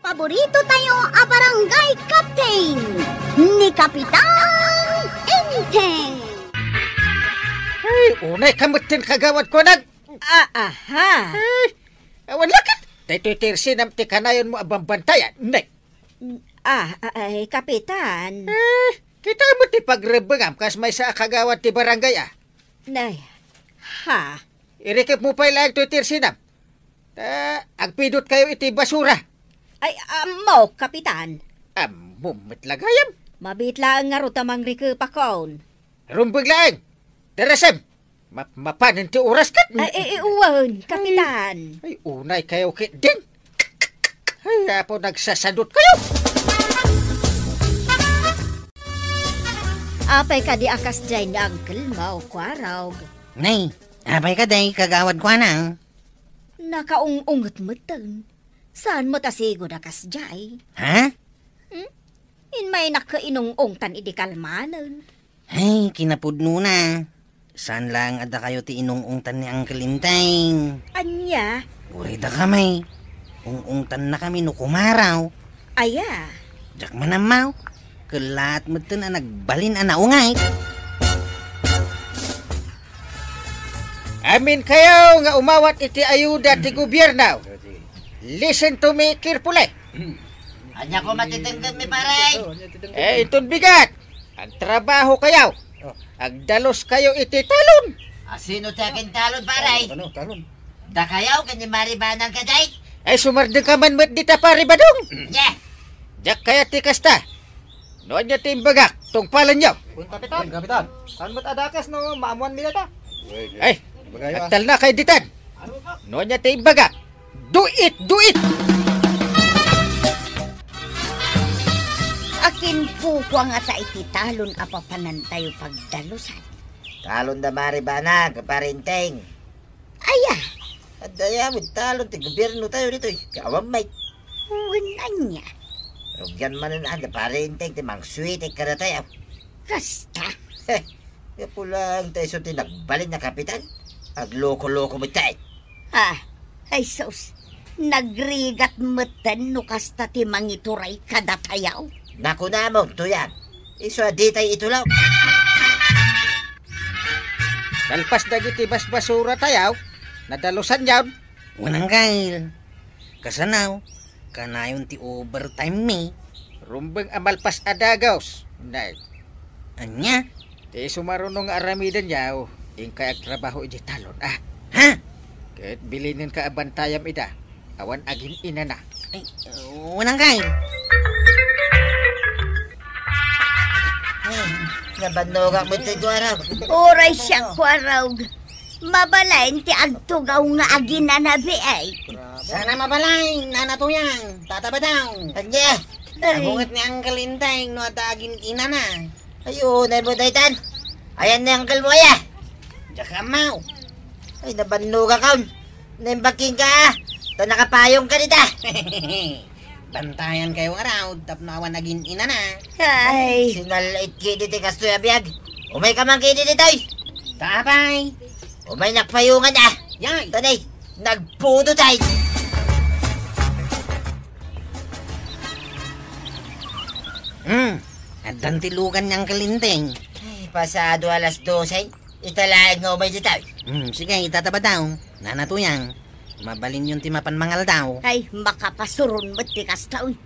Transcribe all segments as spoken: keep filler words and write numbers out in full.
Paborito tayo a barangay captain, ni Kapitan Enteng. Ay, unay ka metten, kagawad ko, nag- Ah, aha. Ay, awan lakit. Daytoy ti irsinam ti kanayonmo a bambantayan, ne? Ah, ay, Kapitan. Eh, kita mo ti pagrebbengam kas maysa a kagawad ti barangay, ah. Nay, ha? Irikipmo pay laeng toy ti irsinam. Ta, agpidot kayo iti basura. Ay, ammo, Kapitan. Ammom met la gayam. Mabiit laeng ngarud ta mangrikepakon. Rumbeng laeng. Darasem. Ma-, mapanen ti oras ket. Ay, ay, ay, wen, Kapitan. Ay, unay kayo ketdin. Ay, apo, nagsasadot kayo. Apay kadi a kasdiay ni Uncle Mau, Kuarog? Nay, apay kadi, kagawad Kuanang? Nakaung-unget metten. Saan met a sigud a kasdiay? Ha? Hmm? Immaynak inung-ungtan idi kalmanen. Ay, kinapudnona. Saan laeng a dakayo ti inung-ungtan ni Uncle Enteng. Ania? Uray dakami. Ung-ungtannakami no kumaraw. Aya? Diak man ammo. Kellaat metten a nagbalin a naunget. Amin kayo nga umawat iti ayuda ti gobierno. Listen to me carefully. Ania ko matitenggenmi, pare? Eh, inton bigat. Agtrabaho kayo. Oh. Agdalus kayo iti talon. Asino ti akin talon, pare? Ano, talon? Dakayo ken ni Mari Banang kadi? Ay, sumardeng ka man met dita, Pare Badong. Nya. Diak kayat ti kasta. No ania ti imbagak, tungpalenyo. Kun Kapitan. Kun Kapitan. Saan met a dakes no maamuanmi dayta? Ay, agtalna kay ditan. No ania ti imbagak. Do it, do it! Akin pukua ngata iti talon a papanantayo pagdalusan. Talon da Mari Banang, Pare Enteng. Aya? Adda aya met talon ti gobierno tayo ditoy. Ti awan met. Wen ania? Rugian manen a da Pare Enteng ti mangsuitek kadatayo. Kasta? Heh, gapu laeng ta isu ti nagbalin a kapitan. Agloko-loko met tayo. Ah, ay sus, nagrigat metten no kasta ti mangituray kadatayo. Nakunamon, Tuyang, isu a ditay itulaw. Nalpas dagiti basbasura tayo, nadalusanyon. Wen, Uncle. Kasano, kanayon ti overtime mi. Rumbeng a malpas a dagus, nay. Ania? Ti sumaruno nga aramidenyo, inkay agtrabaho iti talon, ah. Ha? Ket bilinenka a bantayam ida, awan agin-inana. Ay, wen, Uncle. Ay, nabannogak met ti Kuarog. Uray siak, Kuarog. Mabalin ti agtugaw nga aginanabi, ay. Sana mabalin, Nana Tuyang, Tata Badong. Ania? Ay. Abunget ni Uncle Enteng no adda agin-inana. Ay, unay mo daytan. Ayan ni Uncle mo, aya. Diak ammo. Ay, nabannogakon. Naimbag kenka, ah. Ta nakapayongka dita. Bantayan kayo ngarud tapno awan agin-inana. Ay. Sinal-it kidi ti kastoy a biag. Umayka man kidi ditoy. Ta apay? Umaynak payongan, ah. Yay. Tanay, nagpudo tayo. Hmm, addan ti lugan ni Uncle Enteng. Ay, pasado alas dose. Ita laeng nga umay ditoy. Hmm, sige, itata Badong. Nana Tuyang, mabalinyon ti mapan mangaldaw. Ay, makapasuron met ti kasta, uy.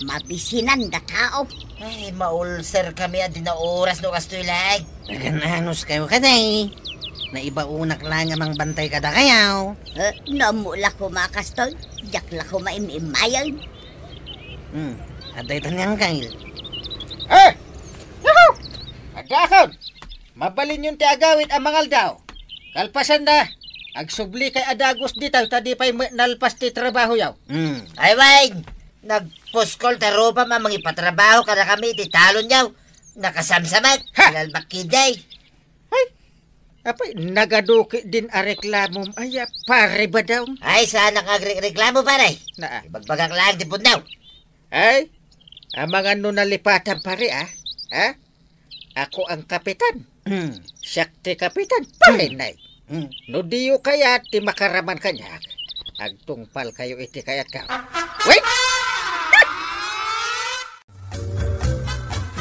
Mabisinanda tao. Ay, maulserkami a di naoras no kastoy laeng. Agan-anos kayo kadi. Naibaonak laeng a mangbantay kadakayo. Eh, no ammo la koma kastoy, diak la koma im-immayen. Hmm, adda ita ni Uncle. Eh! Yahoo! Addakon! Mabalinyon ti agawid a mangaldaw. Kalpasanna, agsublikay a dagus ditoy ta di pay met nalpas ti trabahoyo. Hmm. Ay, wen, nagpuskol ta rupam a mangipatrabaho kadakami iti talonyo. Nakasamsamek, ha! Nalbak kidi. Ay, apay, nagadu ketdin a reklamom, aya, Pare Badong? Ay, saanak nga agrekreklamo, pare. Naa. Ibagbagak laeng ti pudno. Ay, amangan no nalipatan, pare, ah? Ha? Ako ang kapitan. Hmm. Siak ti kapitan, pare, hmm, nay. Hmm. No diyo kayat ti makaraman kaniak, agtungpal kayo iti kayatko. Wait!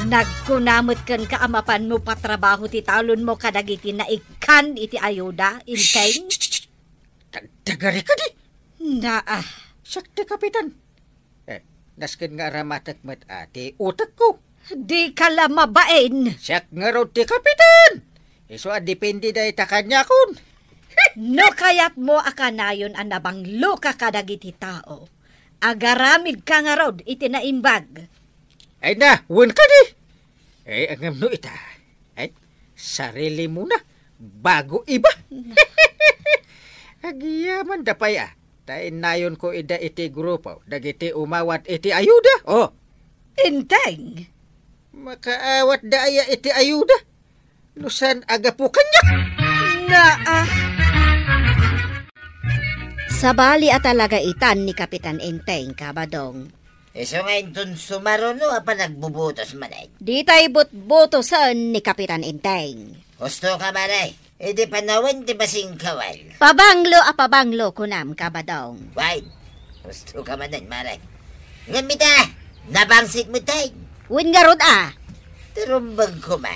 Nagkuna met kenka a mapanmo patrabaho ti talonmo kadagiti naikkan iti ayuda, Enteng? Dagdagari kadi? Naa. Siak ti kapitan. Eh, nasken nga aramatek met a ti utekko. Dika la mabain. Siak ngarud ti kapitan. Isu a depende dayta kaniakon. No kayatmo a kanayon a nabangloka kadagiti tao, agaramidka ngarud iti naimbag. Ay na, wen kadi. Eh, ngem no ita. Ay, sarili mo na. Bago iba. Agyamanda pay a. Ta innayonko ida iti grupo dagiti umawat iti ayuda. Oh. Enteng. Makaawatda aya iti ayuda? No saan a gapu kaniak? Naa. Sabali a talaga itan ni Kapitan Enteng, Kabadong. Isu nga inton sumaruno a panagbubutos manen. Ditay butbutosen ni Kapitan Enteng. Husto ka, Mare. Idi panawen ti basing kawal. Pabanglo a pabanglo, kunam, Kabadong. Wen, husto ka manen, Mare. Ngem ita, nabangsit met, Teng. Wen ngarud a. Ti rumbeng koma.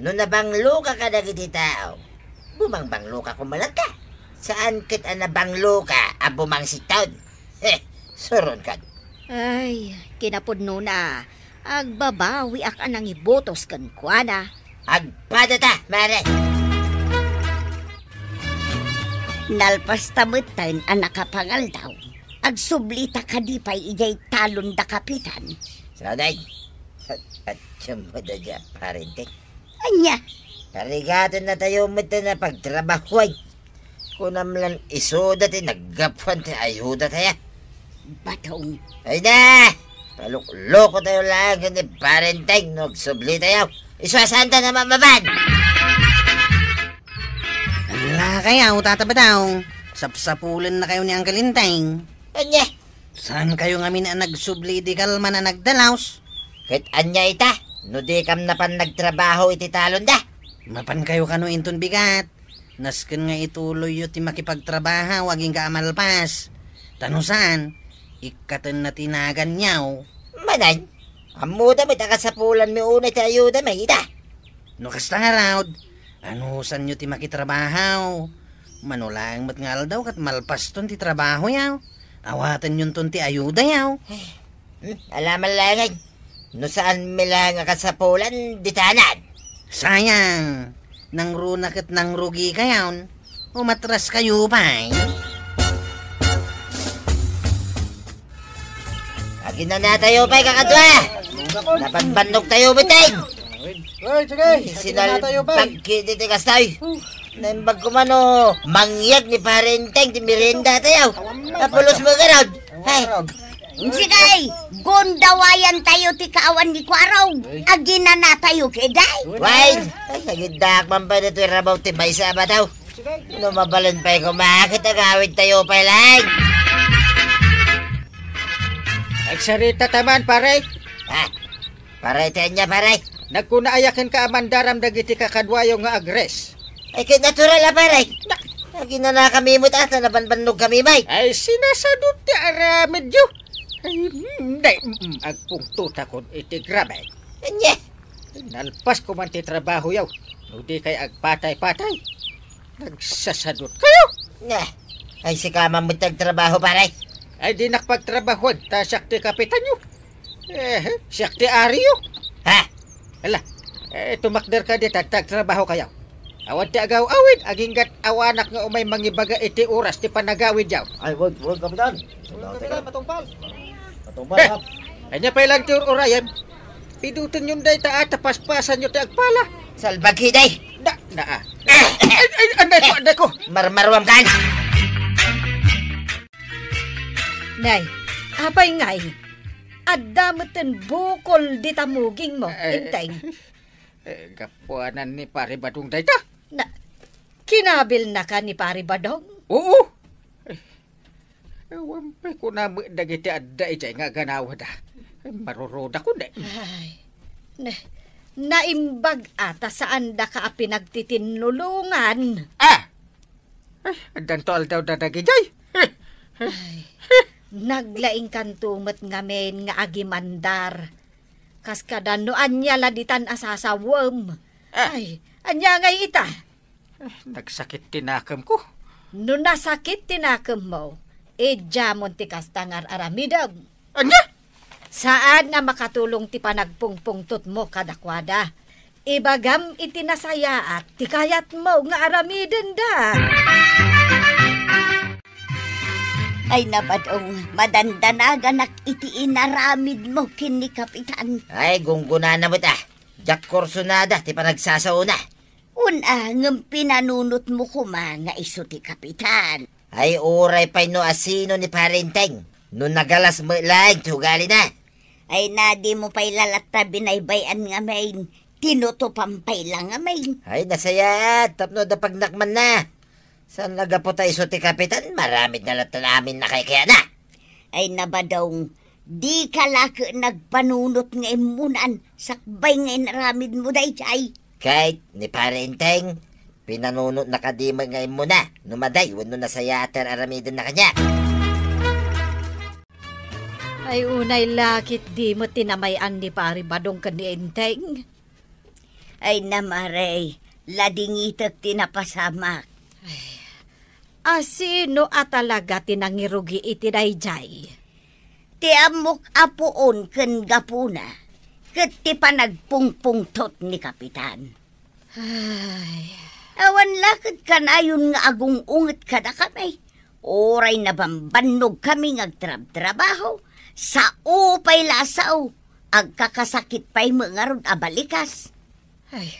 No nabangloka kadagiti tao, bumangbangloka koma latta. Saan ket a nabangloka a bumangsiton. He, suron kan. Ay, kinapudnona, agbabawiak a nangibutos kenkuana. Agpadata, Mare. Nalpasta metten a nakapangaldaw. Agsublita kadi pay idiay talon da Kapitan. Saday, at, at siyam mo da dya, parente. Ania? Parigatennatayo met a pagtrabahoan. Kunam lan isuda ti naggapuan ti ayudatayo. Batong. Ay na! Paluklokotayo laeng ken ni Parenteng no agsublitayo. Isu a saanta a mamapan! Ala kayo, Tata Batong. Sapsapulennakayo ni Uncle Enteng. Ania? Saankayo ngamin a nagsubli idi kalman a nagdalaus? Ket ania ita, no dikam napan nagtrabaho iti talonda? Mapankayo kano inton bigat. Nasken nga ituloyyo ti makipagtrabaho agingga a malpas. Ta no saan, ikkatenna ti naganyo. Manen, ammoda met a kasapulanmi unay ti ayudami ita. No kasta ngarud, anusanyo ti makitrabaho. Mano laeng met nga aldaw ket malpaston ti trabahoyo. Awatenyonton ti ayudayo. Hmm, ala man laeng. No saanmi laeng a kasapulan, ditanan. Sayang, nangruna ket nangrugikayon. Umatraskayo pay. Aginanatayo pay, kakadua. Nabanbannogtayo, bitay. Oy, sige. Sinalbag kidi ti kastoy. Naimbag ko man, oh, mangyag ni Pare Enteng ti meriendatayo. Napulos mo garod. Ay. Sige, gundawayantayo ti kaawan ni Kuarog. Aginanatayo, kiday. Wine. Ay, agiddak man pay ditoy rabaw ti maysa a bataw. No mabalin pay koma ket agawidtayo pay laeng. Agsarita ta man, pare. Ha? Pare, ti ania, pare? Nagkuna aya kenka a mandaram dagiti kakaduayo nga agres? Ay, ket natural a, pare. Na- Aginanakami met a ta nabanbannogkami, bay. Ay, sinasadut ti aramidyo. Ay, mm, day, mm, agpungtotakon iti grabe. Ania? Nalpas ko man ti trabahoyo. No di kay agpatay-patay. Nagsasadut kayo. Nga. Ay, sika man met ti agtrabaho, pare. Ay, dinak pagtrabahoan, ta siak ti kapitanyo. Eh, siak ti ariyo. Ha? Ala, eh, tumakder ka dita, ta agtrabaho kayo. Awan ti agaw-awid, aginggat awanak nga umay mangibaga iti oras ti panagawidyo. Ay, wag, wag, Kapitan. Wag, Kapitan, matungpal. Matungpal, eh, ha? Ania pay lang ti ur-urayem? Piduton yon dayta a ta paspasanyo ti agpala. Salbagi, day. Da, da, ah. Ay, ay, anday ko, anday ko. Marmaruam kan. Nay, apay ngay? Adda metten bukol dita mugingmo, eh, Enteng. Eh, gapuanan ni Pare Badong dayta. Na, kinabilnaka ni Pare Badong? Oo. Eh, awan pay kunam dagiti adda idiay nga aganawada. Eh, maruruda ko, ne. Ay, ne, naimbag a ta saandaka a pinagtitinulongan. Ah! Ay, addanto aldaw da dagidiay. Ay, naglaingkanto met ngamin nga agimandar. Kas kada no ania la ditan a sasawem. Ah. Ay, ania ngay ita? Eh, nagsakit ti nakemko. No nasakit ti nakemmo, idiamon ti kasta nga ar-aramidem. Ania? Saan nga makatulong ti panagpungpungtotmo kadakuada. Ibagam iti nasayaat ti kayatmo nga aramidenda. Ay, Nabadong, madandanaganak iti inaramidmo ken ni Kapitan. Ay, gunggonana met a. Diak kursunada ti panagsasaona. Una, ngem pinanunotmo koma nga isu ti Kapitan. Ay, uray pay no asino ni Pare Enteng, no nagalas met laeng ti ugalina. Ay, na, dimo pay la latta binaybay-an ngamin, tinutopan pay la ngamin. Ay, nasayaat, tapno adda pagnakmanna. Saan a gapu ta isu ti Kapitan, maramidna latta amin a kaykayatna. Ay, Nabadong, dika la ket nagpanunot nga immunan, sakbay nga inaramidmo daydiay. Ket ni Pare Enteng, pinanunotna kadi met nga immuna, no maday wenno nasayaat ti ar-aramidenna kaniak. Ay, unay la ket di met tinamay-an ni Pare Badong ken ni Enteng. Ay, na, Mare, ladingitek ti napasamak. Ay, asino a talaga ti nangirugi iti daydiay? Ti ammok a puon ken gapuna, ket ti panagpungpungtot ni Kapitan. Ay. Awan la ket kanayon nga agung-unget kadakami. Uray nabambannogkami nga agtrabtrabaho, sao pay la a sao, agkakasakit pay met ngarud a balikas. Ay,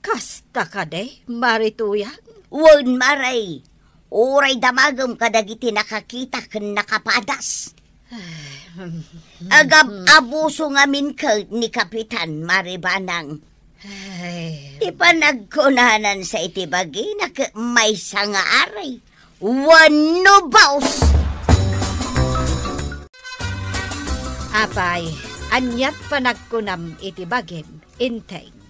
kasta kadi, Mare Tuyang? Wen, Mare, uray damagem kadagiti nakakita ken nakapadas. Ay, mm, mm. Agab-abuso ngamin ket ni Kapitan, Mare Banang. Ay. Ti panagkunanansa iti bagina ket maysa nga ari wenno baos. Apay, aniat panagkunam iti bagim, Enteng?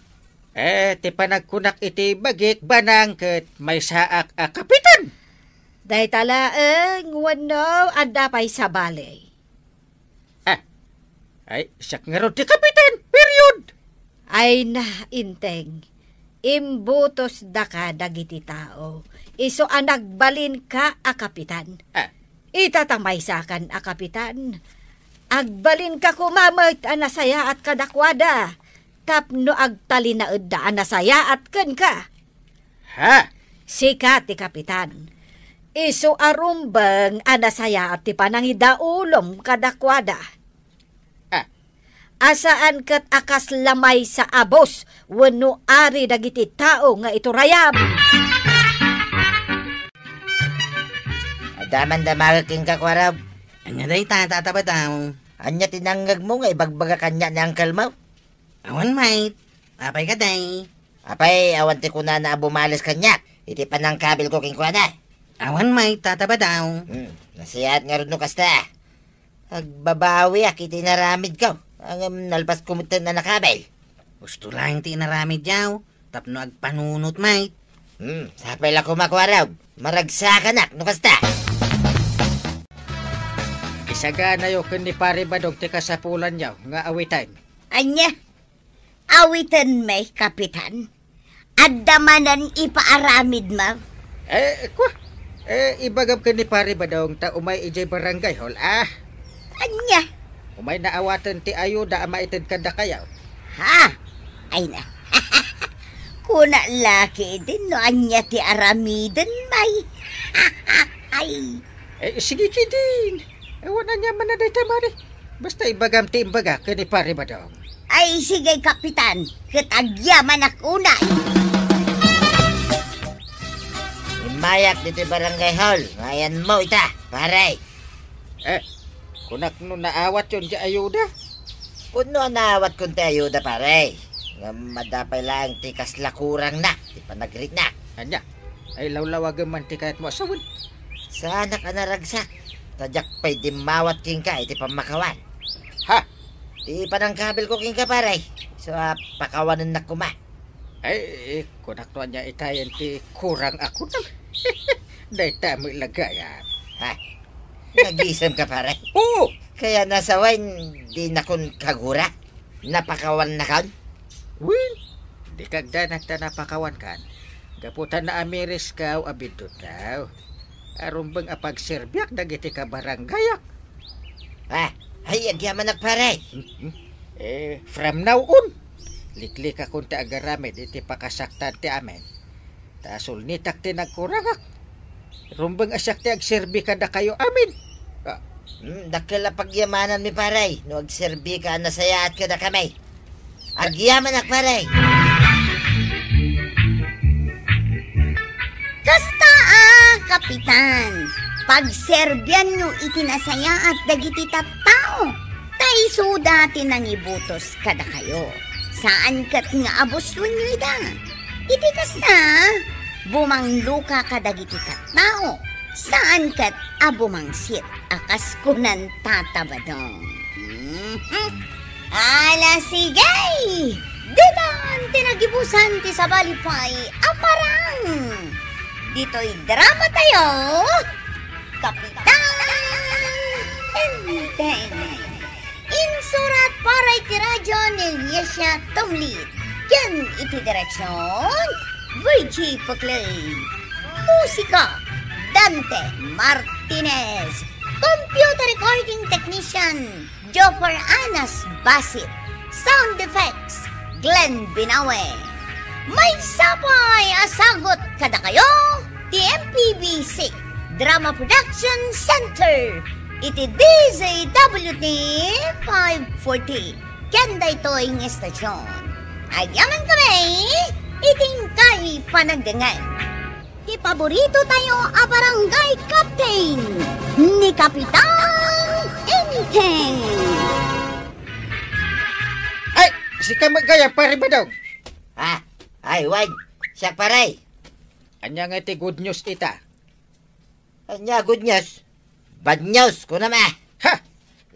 Eh, ti panagkunak iti bagik, Banang, ket maysaak a kapitan. Dayta laeng wenno adda pay sabali? Ah, ay, siak ngarud ti kapitan, period. Ay na, Enteng, imbutosdaka dagiti tao. Isu a nagbalinka a kapitan. Ah. Ita ta maysakan a kapitan. Agbalinka koma met a nasayaat kadakuada. Tapno agtalinaedda a nasayaat kenka. Ha? Sika ti kapitan. Isu a rumbeng a nasayaat ti panangidaulom kadakuada. Ah. A saan ket a kasla maysa a boss wenno ari dagiti tao nga iturayam. Adda man damagek kenka, Kuarab. Ania dayta, Tata Badong? Ania ti nangngegmo nga ibagbaga kaniak ni uncle mo? Awan met. Apay kadi? Apay, awan ti kunana a bumales kaniak iti panangkabilko kenkuana? Awan met, Tata Badong. Hmm, nasayaat ngarud no kasta. Agbabawiak iti inaramidko. Ngem nalpasko metten a nakabil. Husto laeng ti inaramidyo, tapno agpanunot met. Hmm, sapay la koma, Kuarab. Maragsakanak no kasta. Isaganayo ken ni Pare Badong ti kasapulanyo nga awiten. Ania? Awiten met, Kapitan? Adda manen ipaaramidmo? Eh, kua, eh, ibagam ken ni Pare Badong ta umay idiay barangay hall, ah. Ania? Umay naawaten ti ayuda a maited kadakayo. Ha? Ay na. Kuna la ketdin no ania ti aramiden, may. Ay. Eh, sige ketdin. Awan ania man a dayta, Mare. Basta ibagam ti imbaga ken ni Pare Badong. Ay, sige, Kapitan. Ket agyamanak unay. Immayak ditoy barangay hall. Nga ayanmo ita, pare. Eh, kunak no naawatyon ti ayuda? Pudno a naawatkon ti ayuda, pare. Ngem adda pay laeng ti kasla kurangna ti panagriknak. Ania? Ay, lawlawagem man ti kayatmo a sawen. Saanak a naragsak, ta diak pay dimmawat kenka iti pammakawan. Ha? Ti panangkabilko kenka, pare. So, ah, pakawanennak koma. Ay, eh, kunak no ania itayen ti kurang a kunam. Dayta met la gayam. Ha? Nagisemka, pare? Oo. Kaya nasawen, dinakon kagura? Napakawannakan? Wen, dika agdanag ta napakawankan. Gapu ta naamiriskaw a biddutkaw. Rumbeng a pagserbiak dagiti kabarangayak. Ah, ay, agyamanak, pare. Hmm, hmm. Eh, from now on, liklikakon ti agaramid iti pakasaktan ti amin. Ta sulnitak ti nagkurangak. Rumbeng a siak ti agserbi kadakayo amin. Ah. Hmm, dakkel a pagyamananmi, pare, no agserbika a nasayaat kadakami. Agyamanak, pare. Kasta a, Kapitan, pagserbianyo iti nasayaat dagiti tattao, ta isuda ti nangibutos kadakayo. Saan ket nga abusonyo ida. Iti kasta, bumangloka kadagiti tattao, saan ket a bumangsit a kas kunan Tata Badong. Mhm. Ala, sige! Ditan ti nagibusan ti sabali pay a parang. Ditoy drama tayo, Kapitan Enteng. Insurat para iti radyo ni Liesia Tumlid. Ken iti direksion, Virgie Puclay. Musika, Dante Martinez. Computer recording technician, Joffer Anas Basit. Sound effects, Glenn Binawe. Maysa pay a sagut kadakayo ti M P B C Drama Production Center iti D Z W T five forty. Ken daytoy nga estasion, agyamankami iti inkay panagdengngeg. Ti paborito tayo a barangay captain, ni Kapitan Enteng. Ay, sika met gayam, Pare Badong. Ah, ay, wen, siak, pare. Ania nga ti good news ita? Ania good news? Bad news, kunam a. Ha?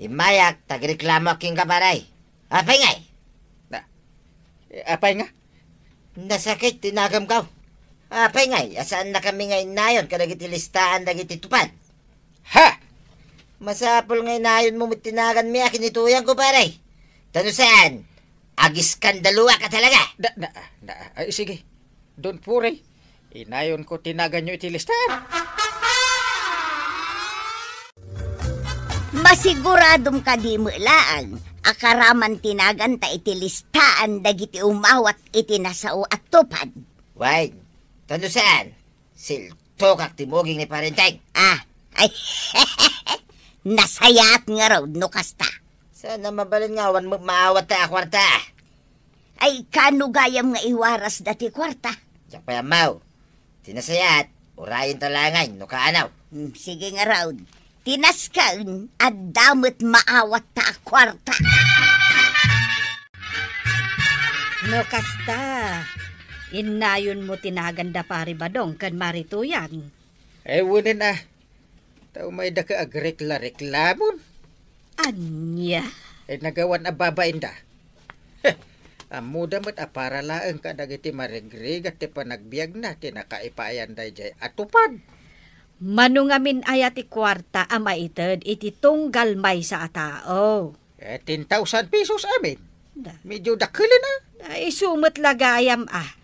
Immayak, ta agreklamoak kenka, pare. Apay ngay? Na, eh, apay nga? Nasakit ti nagamko. Apay ngay, a saannakami nga innayon kadagiti listaan dagiti tupad? Ha? Masapul nga inayonmo met ti naganmi a kinituyangko, pare. Ta no saan, agiskandaluak a talaga. Da, da, da, ay, sige. Don't worry. Inayonko ti naganyo iti listaan. Masiguradom kadi met laeng a karaman ti naganta iti listaan dagiti umawat iti nasao a tupad? Wen, ta no saan, siltokak ti muging ni Pare Enteng. Ah, ay, nasayaat ngarud no kasta. Saan a mabalin nga awan met maawatta a kuarta? Ay, kano gayam nga iwarasda ti kuarta? Diak pay ammo. Ti nasayaat, urayenta laengen no kaano. Hmm, sige ngarud. Ti nasken, adda met maawatta a kuarta. No kasta, innayonmo ti naganda Pare Badong ken Mari Tuyang. Ay, wen a. Ta umayda ket agrekla-reklamon. Ania? Eh, nagawan a babainda. Heh, ammoda met a para laeng kadagiti marigrigat ti panagbiagna ti nakaipaayanda idiay a tupad. Mano ngamin aya ti kuarta a maited iti tunggal maysa a tao? Eh, ten thousand pesos amin. Da. Medyo dakkelen a. Da, isu met la gayam a.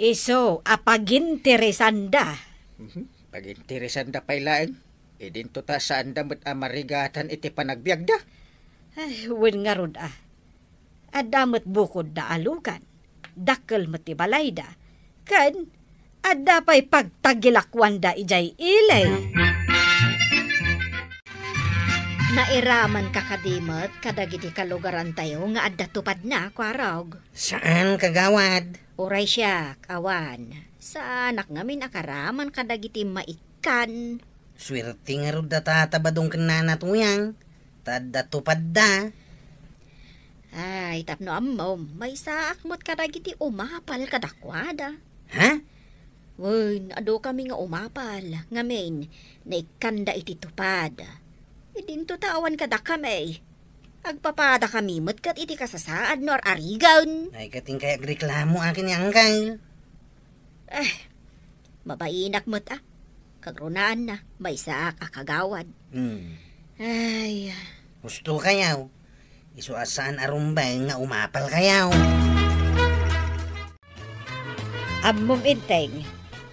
Isu a paginteresanda. Mhm. Paginteresanda pay laeng. Idinto ta saanda met a marigatan iti panagbiagda. Ay, wen ngarud a. Adda met bukodda a lugan. Dakkel met ti balayda. Ken adda pay pagtagilakuanda idiay ili. Nairamanka kadi met kadagiti kalugarantayo nga adda tupadna, Kuarog? Saan, kagawad. Uray siak, awan. Saanak ngamin a karaman kadagiti maikkan. Suerte ngarud da Tata Badong ken Nana Tuyang, ta adda tupadda. Ay, tapno ammom, maysaak met kadagiti umapal kadakuada. Ha? Wen, adu kami nga umapal, ngamin, naikkanda iti tupad. Idinto ta awan kadakami. Agpapada kami met ket iti kasasaad no ar-arigen. Ay, ket inkay agreklamo akin ni Angkel. Eh, mabainak met a. Kagrunaanna, maysaak a kagawad. Hmm. Ay. Husto kayaw. Isu a saan a rumbeng nga umapalkayo. Ammom, Enteng,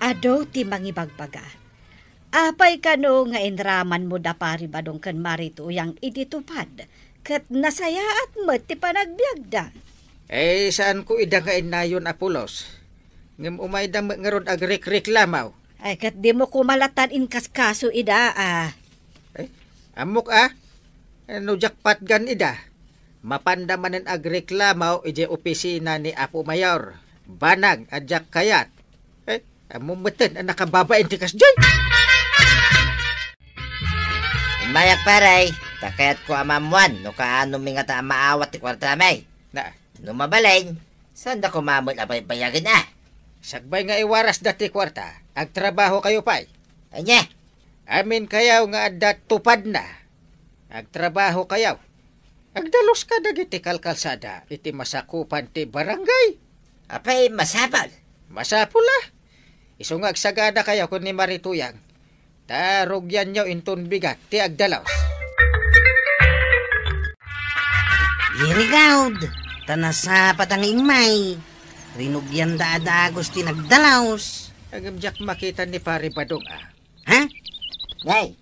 adu ti mangibagbaga. Apay kano nga inramanmo da Pari Badong ken Mari Tuyang iti TUPAD, ket nasayaat met ti panagbiagda? Eh, saanko ida nga innayon, Apolos. Ngem umayda met ngarud agrikreklamo. Ay, ket dimo koma lattan inkaskaso ida, a. Eh, ammok, a. No diak patgan ida, mapanda manen agreklamo idiay opisina ni Apo Mayor. Banag a diak kayat. Eh, ammom metten a nakababain ti kasdiay. Immayak, pare, ta kayatko a maammuan no kaano mi ngata a maawat ti kuartami. Na. No mabalin, saanda koma met a baybayagen, a. Sakbay nga iwarasda ti kuarta, agtrabahokayo pay. Ania? Aminkayo nga adda TUPADna. Agtrabahokayo. Agdaluska dagiti kalkalsada iti masakupan ti barangay. Apay, masapul? Masapul, a. Isu nga agsaganakayo ken ni Mari Tuyang, ta rugianyo inton bigat ti agdalus. Irigawd, ta nasapa ta nga immay. Rinugianda a dagus ti nagdalus. Ngem diak makita ni Pari Badong, a. Ha? Nay,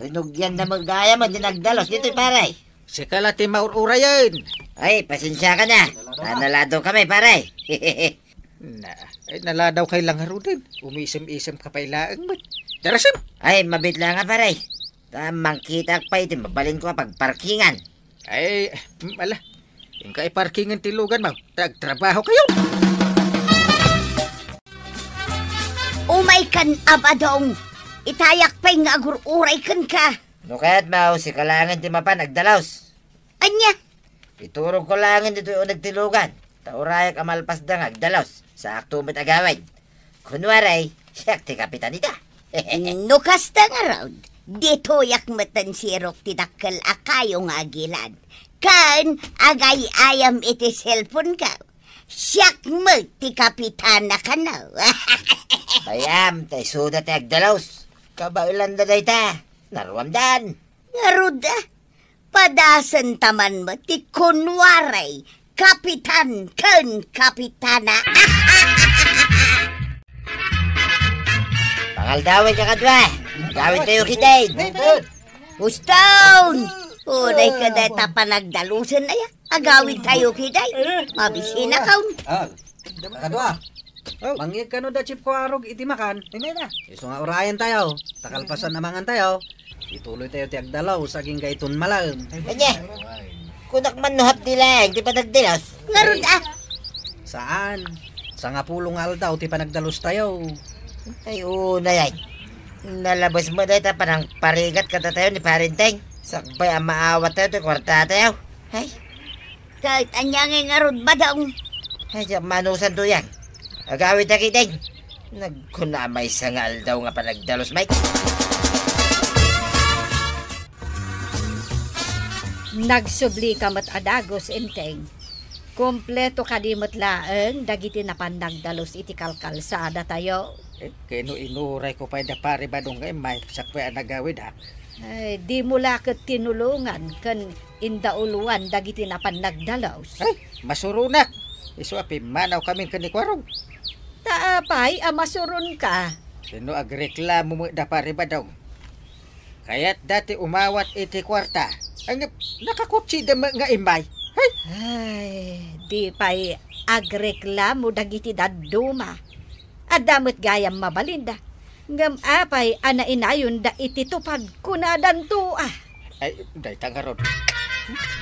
rinugianda met gayam ti nagdalus ditoy, pare. Sika la ti maur-urayen. Ay, pasensiaka na. Ta naladawkami, pare. Na, ay, naladawkay la ngaruden. Umisem-isemka pay laeng met. Darasim! Ay, mabiit la nga, pare. Ta mangkitak pay iti mabalinko a pagparkingan. Ay, mm, ala. Inka iparkingen ti luganmo, ta agtrabahokayo. Umaykan, a Badong. Itayak pay nga agur-uray kenka. No kayatmo, sika laengen ti mapan agdalus. Ania? Iturogko laengen ditoy uneg ti lugan, ta urayak a malpasda nga agdalus, saakto met agawid. Kunwari, siak ti kapitan ita. No kasta ngarud, ditoyak metten sirok ti dakkel a kayo nga agilad, ken agay-ayam iti cellphone-ko. Siak met ti kapitana kano. Bayam, ta isuda ti agdalus. Kabaelanda dayta. Naruamdan. Ngarud, a, padasenta man met ti kunwari kapitan ken kapitana. Pangaldawen, kakadua. Agawidtayo ketdin. Uston! Uray ka dayta panagdalusen aya. Agawidtayo ketdin. Mabisinakon. Ah, kakadua. Oh. Mangyeg kano da Chief Kuarog iti makan. Ay, na. Isu nga urayentayo. Ta kalpasan a mangantayo, ituloytayo ti agdalus agingga iton malem. Ania? Kunak man no hapdi laeng ti panagdalus. Ngarud, a. Saan. Sangapulo nga aldaw ti panagdalustayo. Ay, unay, ay. Nalabes met dayta panangparigat kadatayo ni Pare Enteng. Sakbay a maawattayo ti kuartatayo. Ay. Ket ania ngay ngarud, Badong? Ay, diak manusan, Tuyang. Agawidta ketdin. Nagkuna a maysa nga aldaw nga panagdalus, Mike. Nagsublika met a dagus, Enteng. Kompleto kadi met laeng dagiti napan nagdalus iti kalkalsadatayo? Eh, ket no inurayko pay da Pare Badong nga immay, siak pay a nagawid, a. Ay, dimo la ket tinulongan ken indauloan dagiti napan nagdalus. Ay, masuronak. Isu a pimmanawkamin ken ni Kuarog. Ta apay a masuronka? Ket no agreklamo met da Pare Badong, kayatda ti umawat iti kuarta. Ay, nga, nakakotsida met nga immay. Hay! Ay, di pay agreklamo dagiti dadduma. Adda met gayam mabalinda. Ngem apay a nainayonda iti TUPAD kunadanto, a? Ay, dayta ngarud.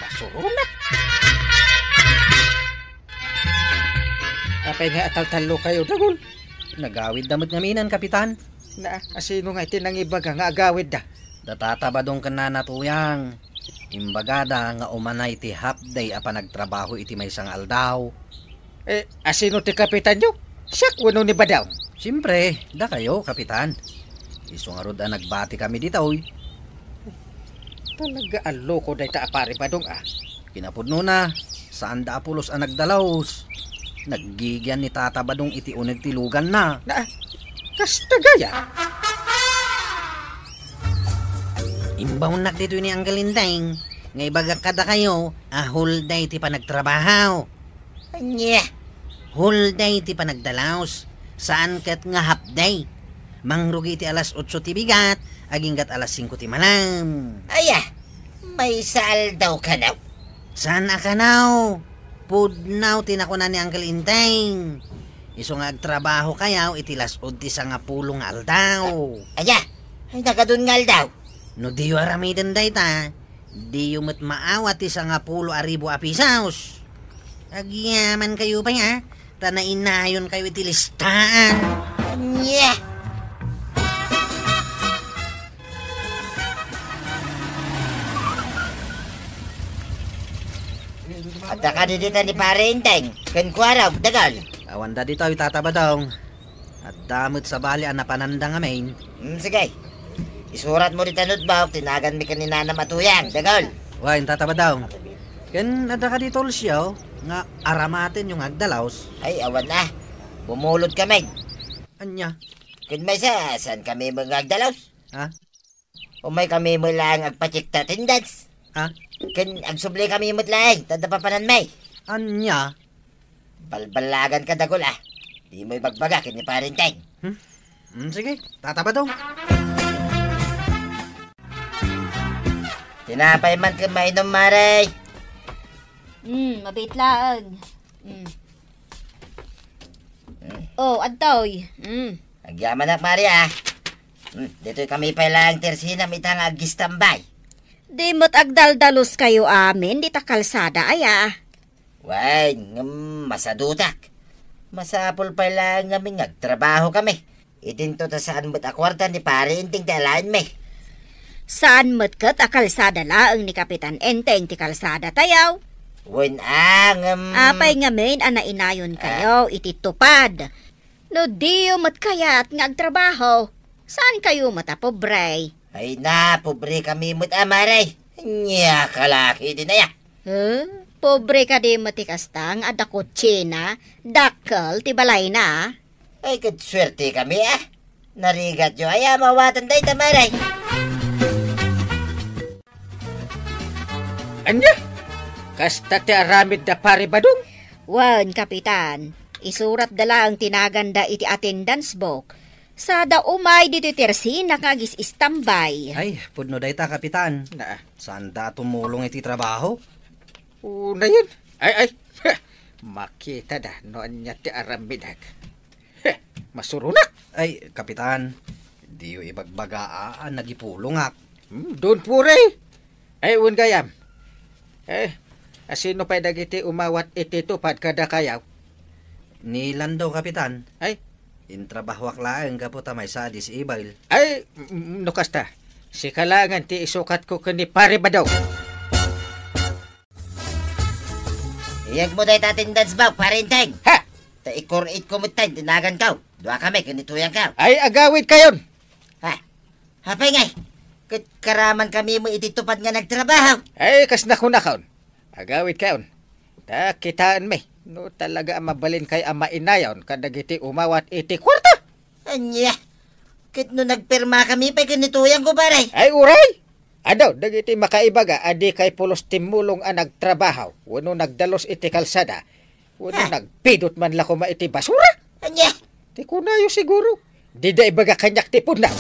Masuronak. Apay nga ataltallokayo, dagul? Nagawidda met ngamin, Kapitan. Na, asino nga iti nangibaga nga agawidda? Da Tata Badong ken Nana Tuyang. Imbagada nga umanay ti half day a panagtrabaho iti maysa nga aldaw. Eh, asino ti kapitanyo? Siak wenno ni Badong? Siempre, dakayo, Kapitan. Isu ngarud a nagbatikami ditoy. Talaga a loko dayta a Pare Badong, a. Kinapudnona, saanda a pulos a nagdalus. Naggigian ni Tata Badong iti uneg ti luganna. Na, kasta gayam? Imbawnak ditoy ni Anggal Enteng. Nga ibagak kadakayo a whole day ti panagtrabaho. Ania? Whole day ti panagdalaos. Saan ket nga half day. Mangrugi iti alas otso ti bigat, aginggat alas singko ti malam. Aya, maysa aldaw kanaw? Saan a kanaw? Pudno ti nakuna ni Uncle Enteng. Isu nga agtrabaho kayaw iti las-ud ti sangapulo nga aldaw. Aya, ay nagadun nga aldaw. No diyo aramiden dayta, diyo met maawat ti sangapulo a ribu a pisos. Agyaman kayo pay, a, ta nainayon kayo iti listaan. Ania? Adda kadi dita ni Pare Enteng ken Kuarog, Dagol? Awan da ditoy, Tata Badong. Adda met sabali a napananda ngamin. Hmm, sige. Isurat mo dita notebook ti naganmi ken ni Nanam a Tuyang, Dagol. Wen, Tata Badong. Ken adda kadi tulsyo nga aramatenyo nga agdalaos? Ay, awan a. Bumulod kami. Ania? Ken maysa, saan kami met nga agdalaos? Ha? Umay kami met laeng agpa-check ta attendance. Ha? Ken agsubli kami met laeng, ta adda papananmi. Ania? Balballagan ka, Dagol, a. Dimo ibagbaga ken ni Pare Enteng. Hmm? Hmm, sige, Tata Badong. Tinapay man ken mainom, Mare. Hmm, mabiit laeng. Hmm. Hmm. Oh, adtoy. Hmm. Agyamanak, Mare, a. Hmm, ditoy kami pay laeng ti ersinam ita nga agistambay. Di met agdaldalos kayo amin dita kalsada, aya? Wen, ngem masadutak. Masapul pay laeng ngamin nga agtrabaho kami. Idinto ta saan met a kuarta ni Pare Enteng ti alaenmi. Saan met ket a kalsada laeng ni Kapitan Enteng ti kalsada tayaw? Wen a, ngem apay ngamin a nainayon kayo iti TUPAD? No diyo met kayat nga agtrabaho, saan kayo met a pobre? Ay na, pobre kami met a, Mare. Ania ka la ketdin aya? Huh? Pobre kadi met ti kasta nga adda kutsina, dakkel ti balayna? Ay, ket suerte kami, a. Narigatyo aya a maawatan dayta, Mare. Ania? Kasta ti aramid da Pare Badong? Wen, Kapitan. Isuratda laeng ti naganda iti attendance book. Sada umay ditoy ti ersina nga agis-istambay. Ay, pudno dayta, Kapitan. Na. Saanda a tumulong iti trabaho? Unayen. Ay, ay. Makitada no ania ti aramidak. Heh, masuronak. Ay, Kapitan, diyo ibagbaga a, a nagipulongak. Hmm, don't worry. Ay, wen gayam. Eh, asino pay dagiti umawat iti TUPAD kadakayo? Ni Lando, Kapitan. Ay. Intrabahoak laeng gapu ta maysa a disable. Ay, mm, no kasta, sika laengen ti isukatko ken ni Pare Badong. Iyegmo dayta attendance book, Pare Enteng. Ha? Ta ikor-itko met ti naganko. Dua kami ken ni Tuyangko. Ay, agawidkayon. Ha? Apay ngay? Ket karaman kami met iti TUPAD nga nagtrabaho. Ay, kas nakunakon. Agawidkayon. Ta kitaenmi no talaga a mabalinkayo a mainayon kadagiti umawat iti kuarta. Ania? Ket no nagpirma kami pay ken ni Tuyangko, pare? Ay, uray! Adu dagiti makaibaga a dikay pulos timmulong a nagtrabaho wenno nagdalos iti kalsada wenno nagpidot man la koma iti basura. Ania? Ti kunayo siguro, dida ibaga kaniak ti pudno.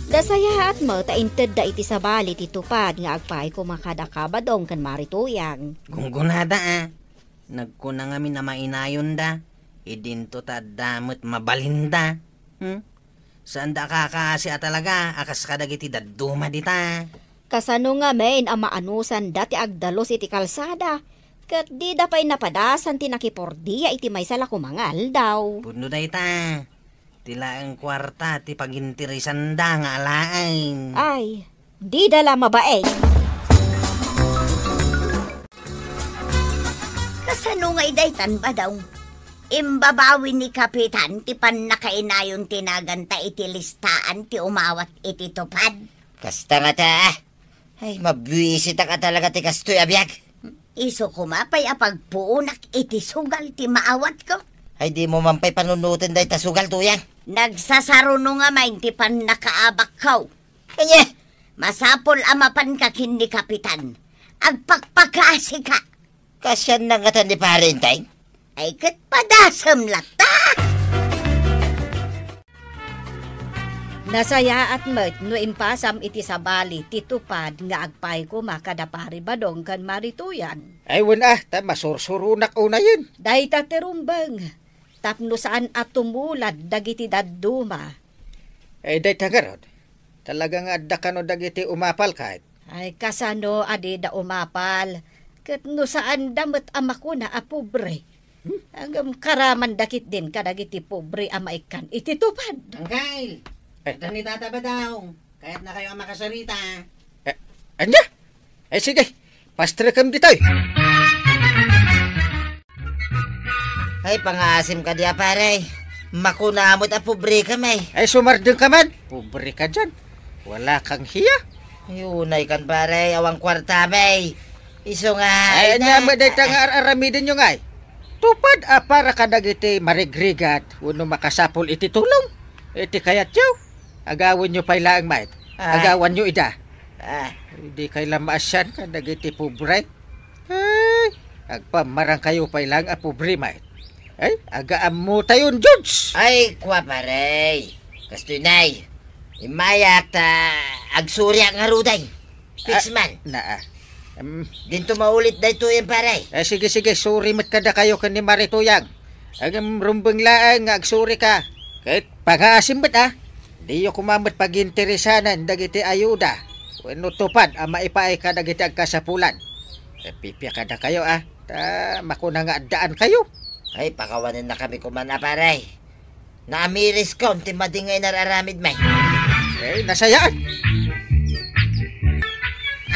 Nasayaat met ta intedda iti sabali ti TUPAD nga agpaay koma kadaka Badong ken Mare Tuyang. Gunggonada a. Nagkuna ngamin a mainayonda, idinto ta adda met mabalinda. Hmm? Saanda a kakaasi a talaga a kas kadagiti dadduma dita. Kasano ngamin a maanosanda ti agdalos iti kalsada, ket dida pay napadasan ti nakipordia iti maysa la koma nga aldaw? Pudno dayta. Ti laeng kuarta ti paginteresanda nga alaen. Ay, dida la mabain. Kasano ngay daytan, Badong? Imbabawi ni Kapitan ti pannakainayon ti naganta iti listaan ti umawat iti TUPAD? Kasta ngata, a. Ay, mabuisitak a talaga ti kastoy a biag. Isu koma pay a pagpuonak iti sugal ti maawatko. Ay, dimo man pay panunoten dayta sugal, Tuyang. Nagsasaruno ngamin ti pannakaabakko. Ania, masapul a mapanka ken ni Kapitan. Agpakpakasika. Kasianna ngata ni Pare Enteng? Ay, ket padasem latta. Nasayaat met no impasam iti sabali ti tupad nga agpaay koma kada Pari Badong ken Mari Tuyan. Ay, wen a, ta masursuronak unayen. Dayta ti rumbeng, tapno saan a tumulad dagiti dadduma. Ay, dayta ngarud, talaga nga adda kano dagiti umapal ket? Ay, kasano a dida umapal? Ket no saanda met a makuna a pobre. Hmm? Ngem karamanda ketdin kadagiti pobre a maikkan iti tupad. Angkel, eh, adda ni Tata Badong. Kayatna kayo a makasarita. Eh, ania? Eh, sige. Pastrekem ditoy. Ay, pangaasim kadi a pare. Makuna met a pobre kami. Ay, sumardeng ka man. Pobre ka dian. Wala kang hiya. Ay, unay kan pare, awan kuarta, bay. Isu nga, ay, ania met dayta nga ar-aramidenyo ngay? Tupad a para kadagiti marigrigat wenno makasapul iti tulong. Iti kayatyo, agawanyo pay laeng met. Ah. Agawanyo ida. Ah. Di kay la maasian kadagiti pobre. Ay, agpamarang kayo pay laeng a pobre met. Ay, agaammo tayon, George! Ay, kua, pare. Kastoy, nay. Immayak ta agsuriak ngarud, ay. Fix man. Ah, naa. Em. Dinto maulit daytoyen, pare. Eh, sige, sige, suri met kadakayo ken ni Mari Tuyang. Agem rumbeng laeng nga agsuri ka. Ket pangaasim met, a. Diyo koma met paginteresanan dagiti ayuda wenno tupad a maipaay kadagiti agkasapulan. Eh, pipia kadakayo, a. Ta makuna nga addaan kayo. Ay, pakawanenna kami koma a, pare. Naamiriskon ti madi nga inar-aramidmi. Eh, nasayaan.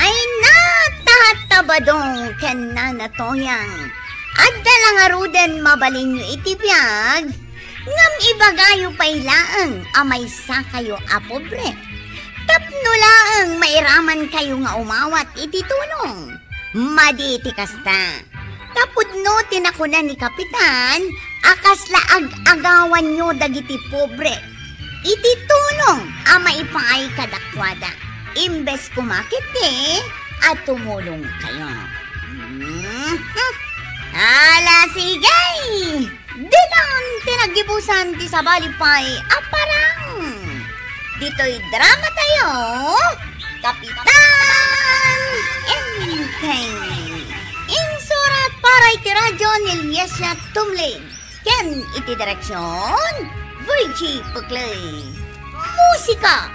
Ay, Nata, Tata Badong ken Nana Toyang. Adda la ngaruden mabalinyo iti biag, ngem ibagayo pay laeng a maysakayo a pobre. Tapno laeng mairaman kayo nga umawat iti tulong. Madi ti kasta. Ta pudno ti nakuna ni Kapitan a kasla ag-agawanyo dagiti pobre iti tulong a maipaay kadakuada, imbes koma ketdi a tumulong kayo. Mhm. Ala, sige! Diton ti naggibusan ti sabali pay a parang. Ditoy drama tayo, Kapitan Enteng. Insurat para iti radyo ni Liesia Tumlid. Ken iti direksyon, Virgie Puclay. Musika,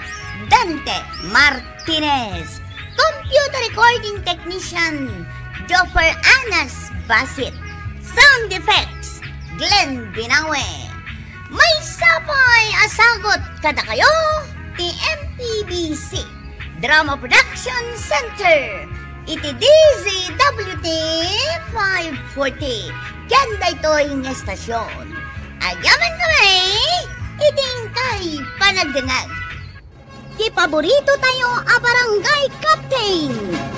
Dante Martinez. Computer recording technician, Joffer Anas Basit. Sound effects, Glenn Binawe. Maysa pay a sagut kadakayo ti M P B C Drama Production Center iti D Z W T five forty ken daytoy nga estasion. Agyaman kami iti inkay panagdengngeg. Ti paborito tayo a barangay captain,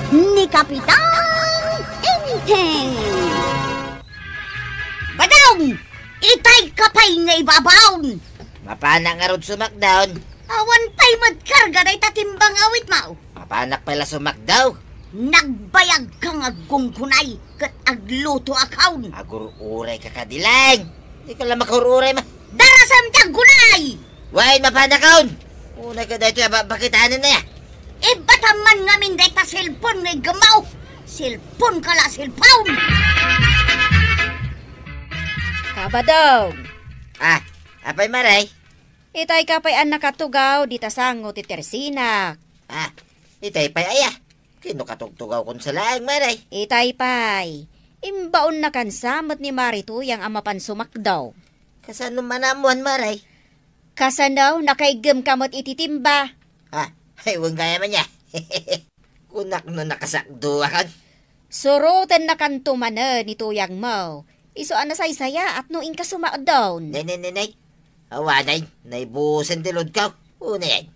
ni Kapitan Enteng. Badong! Itay ka pay nga ibabaon! Mapanak ngarud sumakdaw. Awan pay met karga dayta timbang awit mo. Mapanak pay la sumakdaw. Nagbayag ka nga aggungunay ket agluto a kaon. Agur-uray ka kadi laeng. Di ka la makur-uray ma- Darasem ti aggunay! Wen, mapanakon! Unay ka daytoy a ba-, bakitanen na ya. Ibatam man ngamin dayta cellphone nga iggemmo. Cellphone ka la, cellphone! Kabadong! Ah, apay, Maray? Itay ka pay a nakatugaw dita sango ti tersinak. Ah, itay pay aya? Kino katugtugawkon sa laeng, Maray? Itay pay. Imbaonnakan sa met ni Mari Tuyang a mapan sumakdaw. Kasano man ammoan, Maray? Kasano, nakaiggem ka met iti timba? Ah, ay, wen gayam aya. Kunak no nakasakduakon. Surotennakanto manen ni Tuyang mo. Isu a nasaysayaat no inka sumakdaw. Nay, nay, nay, nay. Awanay, naibusen ti load ko. Unayen.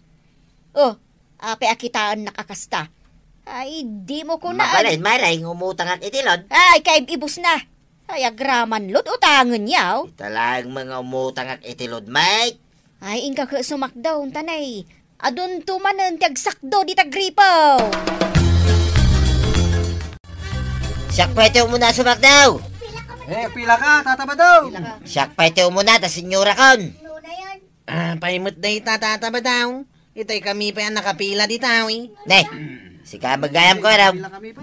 Oh, apay a kitaennak a kasta? Ay, dimo kunaan. Mabalin, Maray, nga umutangak iti load. Ay, kaib-ibus na. Ay, agraman load, utangen yaw. Ita laeng nga umutangak iti load, Mike. Ay, inka ket sumakdaw, tanay. Adunto manen ti agsakdo dita gripo. Siak pay ti umuna a sumakdaw. Eh, pila ka, Tata Badaw? Siak pay ti umuna ta senyorakon. Ah, pay met dayta, Tata Badaw. Itay kami pay a nakapila dita, eh. Ne, sika met gayam ko, raw.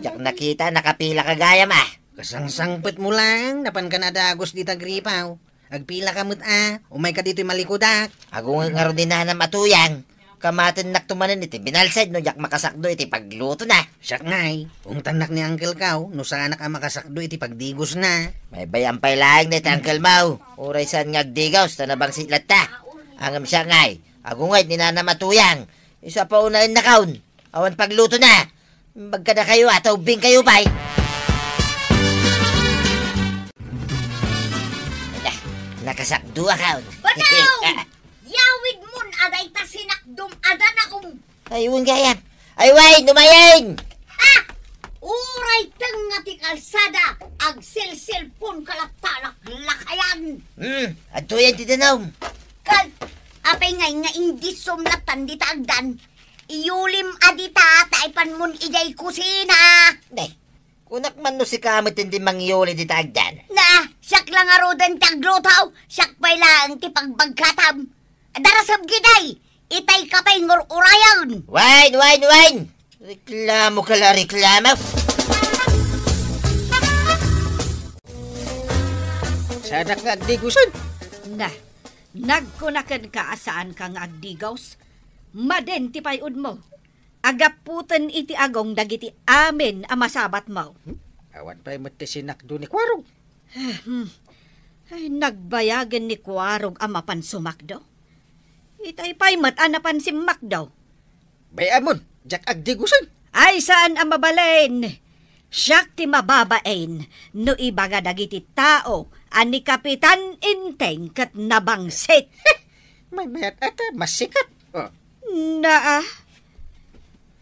Diak nakita, nakapila ka gayam, ah. Kasangsangpetmo laeng, napanka a dagus dita gripo. Agpila ka met a, umayka ditoy malikudak. Agunget ngarud ni nanam a tuyang. Kamatennakto manen iti binalsad no diak makasakdo iti paglutona. Siak ngay, ungtannak ni Uncle Kaw no saanak a makasakdo iti pagdigosna. Baybay-am pay laeng dayta Uncle Maw. Uray saan nga agdigos ta nabangsit latta. Ngem siak ngay, agunget ni nanam a tuyang. Isu a paunaennakon. Awan paglutona. Imbag kadakayo a taubingkayo pay. Ala, nakasakdoakon. Badaw! Ah, yawidmon a dayta sinakdom a danaom. Ay, wen gayam. Ay, wen, umayen! Ha! Uray tengnga ti kalsada, agselselponka latta laklakayan. Hmm, adtoyen ti danaom. Ket, apay ngay nga indisom lattan dita agdan? Iyolim a dita, ta ipanmon idiay kusina. Day, kunak man no sika met ti mangiyuli dita agdan. Na, siak la ngaruden ti agluto, siak pay laeng ti pagbagkatam. Darasem gidi, itayka pay ngur-urayen. Wen, wen, wen! Reklamoka la, reklamo. Saanak nga agdigosen. Na, nagkuna kenka a saanka nga agdigos? Madin ti pay-odmo. Agaputen iti agong dagiti amin a masabatmo. Hmm? Awan pay met ti sinakdo ni Kuarog. Hmm. Ay, nagbayagen ni Kuarog a mapan sumakdo. Itay pay met a napan simmakdo. Bay-amon, diak agdigosen. Ay, saan a mabalin. Siak ti mababain no ibaga dagiti tao a ni Kapitan Enteng ket nabangsit. Maymayat a ta, masikat. Oh. Naa.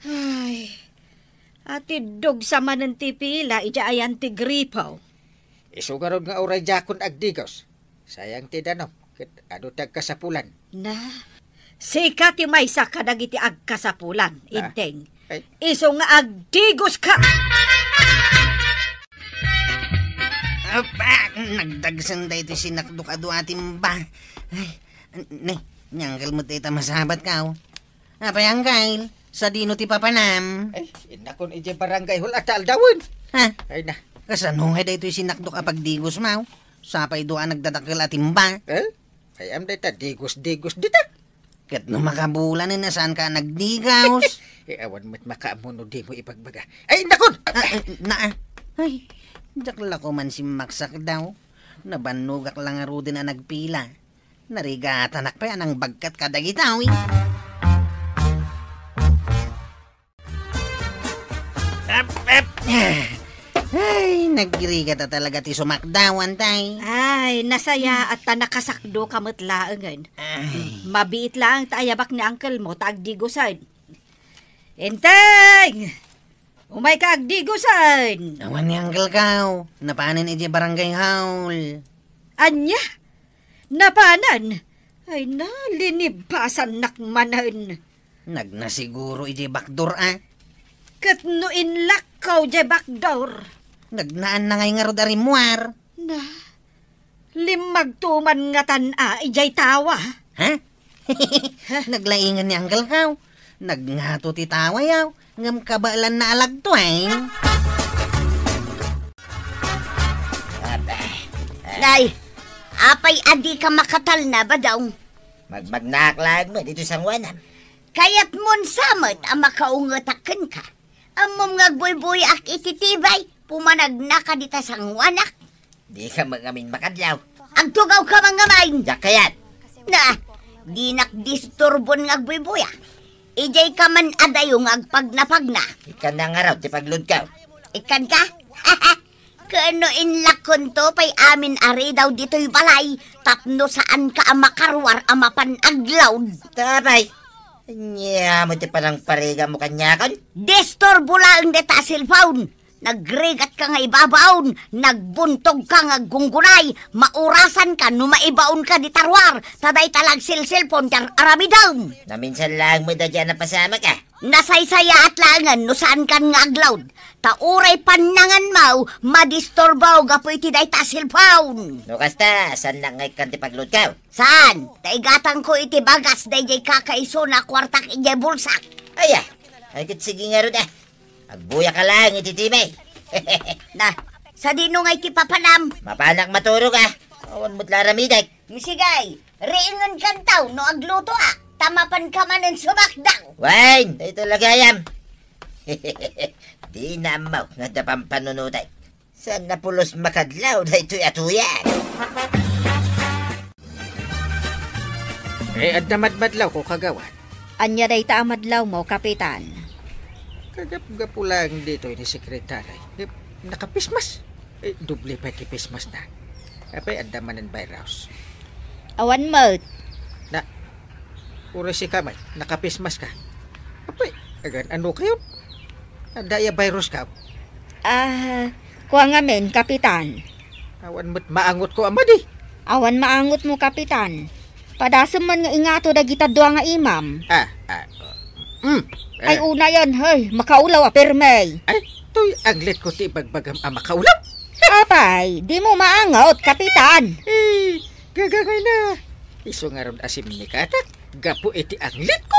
Ay, atiddog sa manen ti pila idiay ayan ti gripo. Isu ngarud nga uray diakon agdigos. Sayang ti danom, ket adu ti agkasapulan. Na, sika ti maysa kadagiti agkasapulan, ah, Enteng. Ay. Isu nga agdigoska! Apa, nagdagsen daytoy sinakdok a dua a timba. Ay, ne, ni Uncle met dayta masabatka, oh. Apay, Uncle, sadino ti papanam? Ay, innakon idiay barangay hall a ta aldawen. Ha? Ay na. Kasano ngay daytoy sinakdok a pagdigosmo? Sapay dua a nagdadakkel a timba. Eh? Ay, am dayta digos-digos dita. Ket no makabulanen a saanka a nagdigos. Eh, awan met makaammo no dimo ipagbaga. Ay, innakon! Ah, eh, na, ah. Ay, diak la koma simmaksakdaw. Nabannogak la ngaruden a nagpila. Narigatanak pay a nangbagkat kadagita, uy. Ep, ep. Ay, nagrigata talaga ti sumakdawan, tay. Ay, nasayaat ta nakasakdoka met laengen. Ay. Mabiit laeng ta ayabak ni uncle-mo ta agdigosen. Enteng! Umayka agdigosen! Awan ni Uncle Kaw. Napanen idiay barangay hall. Ania? Napanen? Ay na, linibasannak manen. Nagna siguro idiay bakdor, a. Ket no inlakkaw idiay bakdor. Nagnaanna ngay ngarud a rimmuar. Na, limmagto man ngatan a idiay tawa. Ha? Naglaingan ni Uncle Kaw. Nagngato ti tawa, yaw. Ngem kabaelanna a lagtueng. Nay, apay a dika makatalna, Badaw? Magmagnaak laeng met iti sangoanam. Kayatmon sa met a makaungetak kenka. Ammom nga agbuybuyaak iti tibay, pumanagnaka dita sangoanak. Dika mangamin makadlaw. Agtugawka mangamin. Diak kayat. Na, dinak disturbon nga agbuybuya. Idiayka man adayo nga agpagnapagna. Ikkanna ngarud ti pagludkaw. Ikkanka? Ken no inlakkonto pay amin a ridaw ditoy balay, tapno saanka a makaruar a mapan aglaud. Tapay, ania met ti panangparigammo kaniakon? Disturbo laeng dita a cellphone. Nagrigat ka nga ibabaon, nagbuntog ka nga aggunggunay, maurasan ka no maibaon ka dita ruar, ta dayta la agselselpon ti ar-aramidem. Naminsan laeng met dayta a napasamak, a. Nasaysayaat laengen no saan kan nga aglaud, ta uray pannangan maw madisturbo gapu iti dayta a cellphone. No kasta, saannak nga ikkan ti paglaudko? Saan? Ta igatangko iti bagas daydiay kakaisuna a kuartak idiay bulsak. Aya, ay ket sige ngarud, a. Agbuyak ka laeng iti TV. Na, sadino nga iti papanam? Mapanak maturog, a. Awan met la aramidek. Sige, riingen kantaw no agluto, a. Ta mapan ka manen sumakdaw. Wen, daytoy la gayam. Dina ammo nga adda pampanunotek. Saan a pulos makadlaw daytoy a tuyang? Eh, adda madmadlawko, kagawad. Ania dayta a madlawmo, Kapitan? Kagapgapu laeng ditoy ni Sekretary. Eh, naka-face mask. Eh, doble pay ti face maskna. Apay, adda manen virus? Awan met. Na, uray sika met, naka-face mask ka. Apay, agan-ano kayon? Adda aya virus ka? Ah, kua ngamin, Kapitan. Awan met maangotko a madi. Awan maangotmo, Kapitan. Padasem man nga ingato dagita dua nga imam. Ah, ah, mm, Ay, eh. Unayen, hey, makaulaw a pirmi. Ay, toy anglitko ti ibagbagam a makaulaw. Apay, dimo maangot, Kapitan. Eh, gagangayna. Isu ngarud a simnikatak gapu iti anglitko.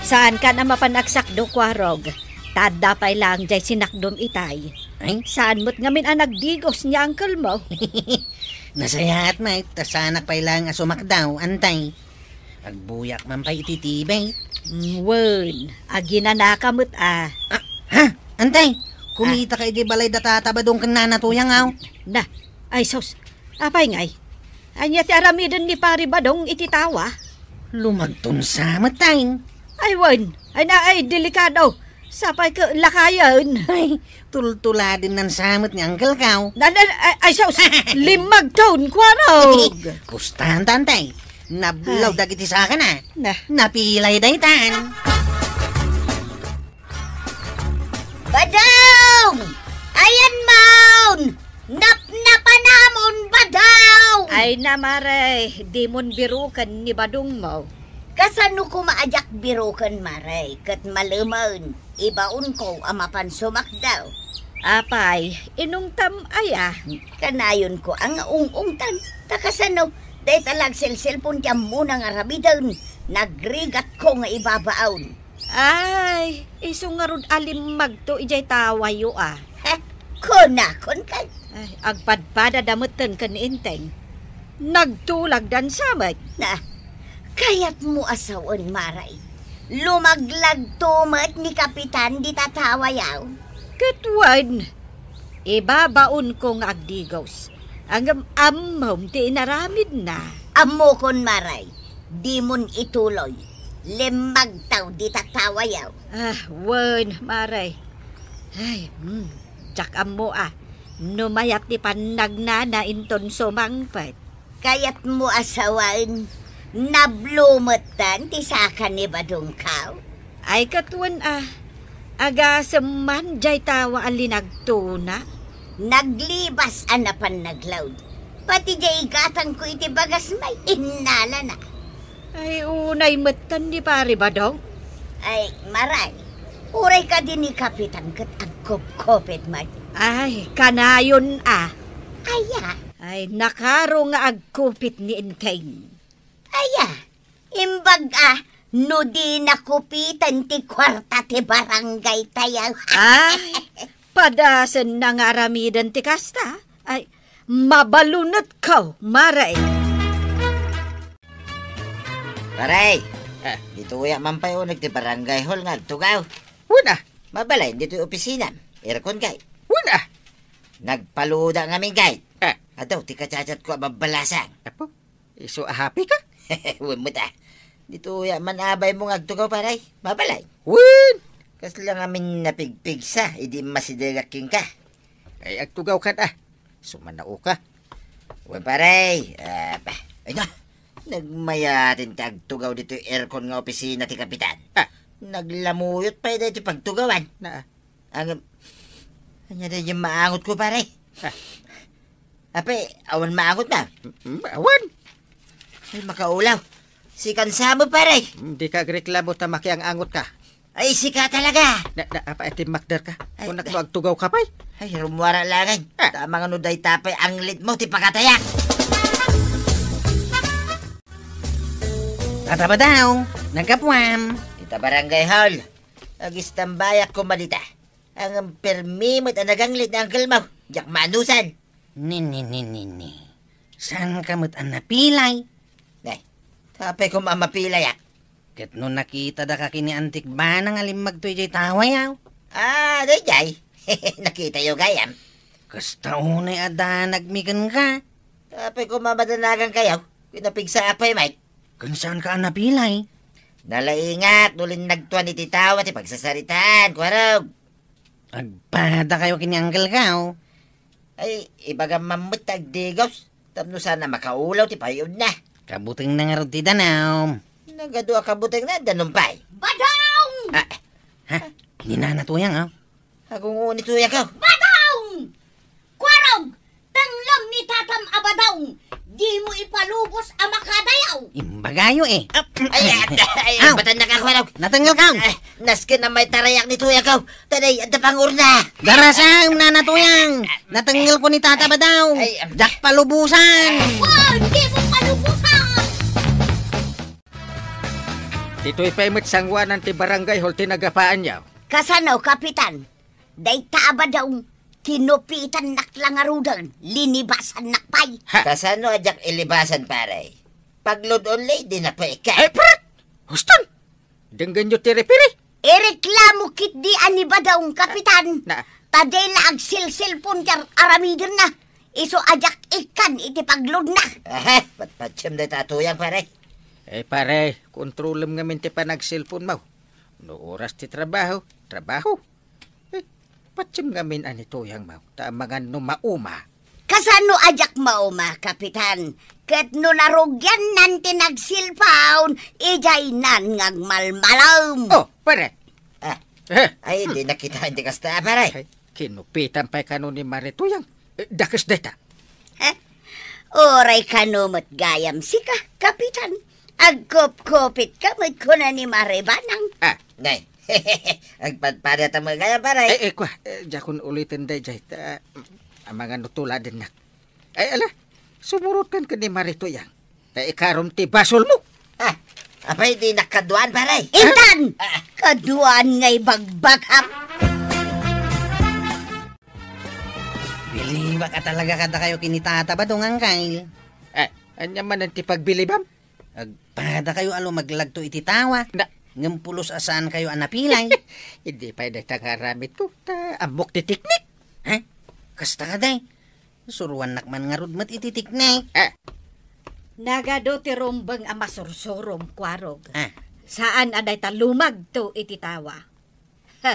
Saankan a mapan agsakdo, Kuarog. Ta adda pay laeng jay sinakdom itay. Ay? Saan met ngamin a nagdigos ni uncle mo? Nasayaat met, ta saanak pay laeng a sumakdaw, antay. Agbuyak man pay iti TV. Mm, wen, aginanaka met, a. Ah, ha? Antay, kumita ka idiay balay da Tata Badong ken Nana Tuyang, aw. Na, ay sus, apay ngay? Ania ti aramiden ni Pari Badong iti tawa? Lumagton sa met, tay. Ay, wen, ay na, ay, delikado. Sapay ket lakayen. Ay, tultuladen nan sa met ni Uncle Kao. Na, na, ay, ay, sus, limmagton, Kuarog. Kustan, tantay. Nablaw Ay. dagiti sakana. Na. Napilay daytan. Badong! Ayan mon! Napnapanamon, Badong! Ay na, Mare, dimon biroken ni Badong mo. Kasano koma a diak biroken, Mare, ket malemen, ibaonko a mapan sumakdaw. Apay, inungtam aya? Kanayonko a nga ung-ungtan. Ta kasano, dayta la agselselpon ti ammona nga aramiden, nagrigatko nga ibabaon. Ay, isu ngarud a limmagto idiay tawayo, a. Heh, kunakon kay. Ay, agpadpadada metten ken ni Enteng. Nagtulagdan sa met. Na, kayatmo a sawen, Mare. Lumaglagto met ni Kapitan dita tawayo. Ket wen, ibabaonko nga agdigos. Ngem ammom ti inaramidna. Ammokon, Mare. Dimon ituloy. Limmagtaw dita tawayo. Ah, wen, Mare. Ay, hmm, diak ammo a. No mayat ti pannagnana inton sumangpet. Kayatmo a sawen, nablo metten ti saka ni Badong Kao? Ay, ket wen a, agasem man diay tawa a linagtona. Naglibas a napan naglaud. Pati diay igatangko iti bagas may innalana. Ay, unay metten ni Pari Badong. Ay, Mare, uray kadi ni Kapitan ket agkupkupit met. Ay, kanayon a. Aya? Ay, nakaro nga agkupit ni Enteng. Aya? Imbag a, no di nakupiten ti kuarta ti barangay tayo. Ay, padasen na nga aramiden ti kasta. Ay, mabalunetko, Mare. Pare, Ah. ditoya man pay uneg ti barangay hall nga agtugaw. Wen a. Mabalin ditoy opisinam. Aircon kay. Wen a. Nagpaluda ngamin kay. Ah. Adaw ti kachatchatko a babbalasang. Apo, isu a happy ka? Wen met a. Ditoya man abaymo nga agtugaw, pare. Mabalin. Wen. Kasla ngamin napigpigsa idi immasidegak kenka. Ay, agtugawkan a. Sumanaoka. Wen, pare. Ah, pa-, ay na. Nagmayaten ti agtugaw ditoy aircon nga opisina ti kapitan. Ah. Naglamuyot pay daytoy pagtugawan. Na. Ang, ania daytoy maangotko, pare? Ah. Apay, awan maangotna? Mm, awan. Ay, makaulaw. Sikan sa mo, pare. Mm, dika agreklamo ta makiang-angotka. Ay, sika talaga. Na, na, apay, timmakder ka? Ay, kunak no agtugawka pay? Ay, rummuara laeng. Ah. Tama nga no dayta pay anglitmo ti pakatayak. Tata Badong, naggapuam. Ita barangay hall. Agistambayak koma dita. Ang permi met a naganglit ni uncle mo. Diak maanusan. Ni, ni, ni, ni, ni. Saanka met a napilay? Nay, apay koma mapilayak? Ket no nakitada ka ken ni Antik Banang a limmagto idiay tawayaw? Ah, daydiay. Nakitayo gayam. Kasta unay a danagmi kenka. Apay koma madanagan kayo? Kinapigsa apay, Mike? Ken saanka a napilay? Nalaingak no linnagtuan iti tawa ti pagsasaritaan, Kuarog. Agpada kayo ken ni Uncle Gaw. Ay, ibagam man met ta agdigos. Tapno saan a makaulaw ti payudna. Kabutengna ngarud ti danum. Nagadu a kabutengna, danum pay. Badong! Ah, ha? Ni Nana Tuyang, ah. Agunguni Tuyang ko. Badong! Kuarog! Tenglem ni tatam a Badong! Dimo ipalubos a makadayaw! Imbagayo, eh. Ay, ay, ay, Aw! Batan na ka, Kuarog. Natengel ka! Ay, nasken na may tarayak ni Tuyang ko. Taday, adda pangurna. Darasam, Nana Tuyang. Natengel ko ni Tata Badong. Ay, am- Diak palubusan. Wow, di mo palubusan! Ditoy pay met sanguanan ti barangay hall ti nagapaanyo. Kasano, Kapitan? Dayta a Badong, kinupitannak la ngaruden, linibasannak pay. Ha? Kasano a diak ilibasan, pare? Pag-load only, di na pay ka. Ay, prat! Huston! Denggenyo ti referee. Ireklamo ketdi a ni Badong, Kapitan. Na. Ta dayta la agsilsilpon ti ar-, aramidenna. Isu a diak ikkan iti pag-loadna. Aha, patpatsem dayta a Tuyang, pare. Eh, pare, kontrolem ngamin ti panagsilponmo. No oras ti trabaho, trabaho. Eh, patsem ngamin a ni Tuyangmo, ta amangan no mauma. Kasano a diak mauma, Kapitan? Ket no narugiannan ti nagsilpon, idiaynan nga agmalmalem. Oh, pare. Ah. Eh. Ay, di nakita, hindi kasta, pare. Ay, kinupitan pay kano ni Mare Tuyang. Eh, dakes dayta. Eh, uray kano met gayam sika, Kapitan. Agkupkupit ka met kuna ni Mare Banang. Ah. Nay, agpadpada ta met gayam, pare. Eh, eh, kwa, eh, diakon uliten daydiay, ta, amangan no tuladennak. Ay, ala, sumurotkan ken ni Mare Tuyang. Ta ikarom ti basolmo. Ah, apay, di nakaduan, pare? Intan! Ah. Kaduan nga ibagbagak. Bilibak a talaga kadakayo ken ni Tata Badong, Angkay. Eh, ania manen ti pagbilibam? Agpadakayo a lumaglagto iti tawa. Na- Ngem pulos a saankayo a napilay. Idi pay dayta nga aramidko, ta ammok ti teknik. Ha? Kasta kadi? Suruannak man ngarud met iti teknik. Ah. Nagadu ti rumbeng a masursurom, Kuarog. Ah. Saan a dayta lumagto iti tawa. Ha,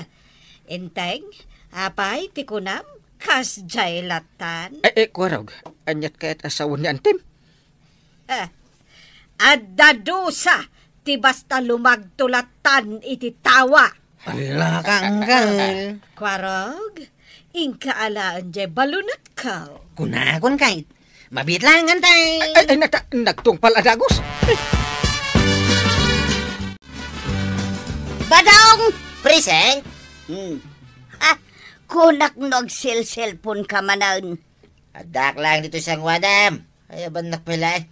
Enteng, apay ti kunam? Kasdiay lattan? Eh, eh, Kuarog, aniat kayat a sawen ni Antim? Eh, adda dusa ti basta lumagto lattan iti tawa. Ala ka, Angkay. Kuarog, inka alaen jay balunetko. Kunakon kay, mabiit laeng, Antay. Ay, ay, nata-, nagtungpal a dagus. Badong! Present? Hmm. Ha? Kunak no agselselpon ka manen. Addaak laeng ditoy sanguanam. Ay, abannak pay laeng.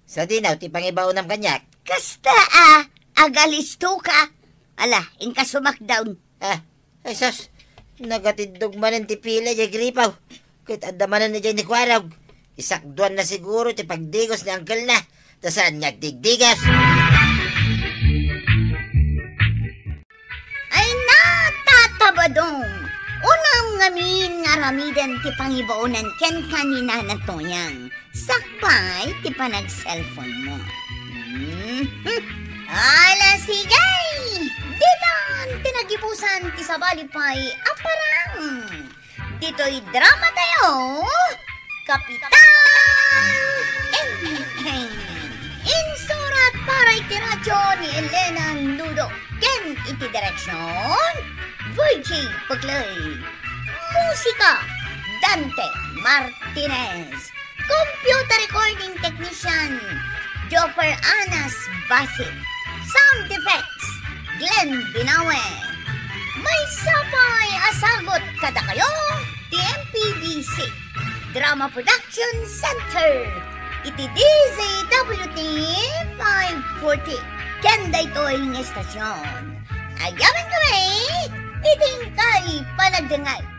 Sadino ti pangibaonam kaniak? Kasta a, agalisto ka. Ala, inka sumakdaw. Ah, ay sus, nagatiddog manen ti pila jay gripaw. Ket adda manen idiay ni Kuarog. Isakduanna siguro ti pagdigos ni angkelna, ta saan nga agdigdigas. Ay na, Tata Badong! Unam ngamin nga aramiden ti pangibaonan kenka ni Nana Toyang. Sakbay ti panag-cellphone mo. Hmm. Ala, sige! Ditan ti nagibusan ti sabali pay a parang. Ditoy drama tayo, Kapitan Enteng. Insurat para iti radyo ni Elena Nudo ken iti direksyon, Virgie Puclay. Musika, Dante Martinez. Computer recording technician, Jopper Anas Basit. Sound effects, Glenn Binawe. Maysa pay a sagut kadakayo ti M P B C Drama Production Center iti D Z W T five forty. Ken daytoy nga estasyon, agyamankami iti inkay panagdengngeg.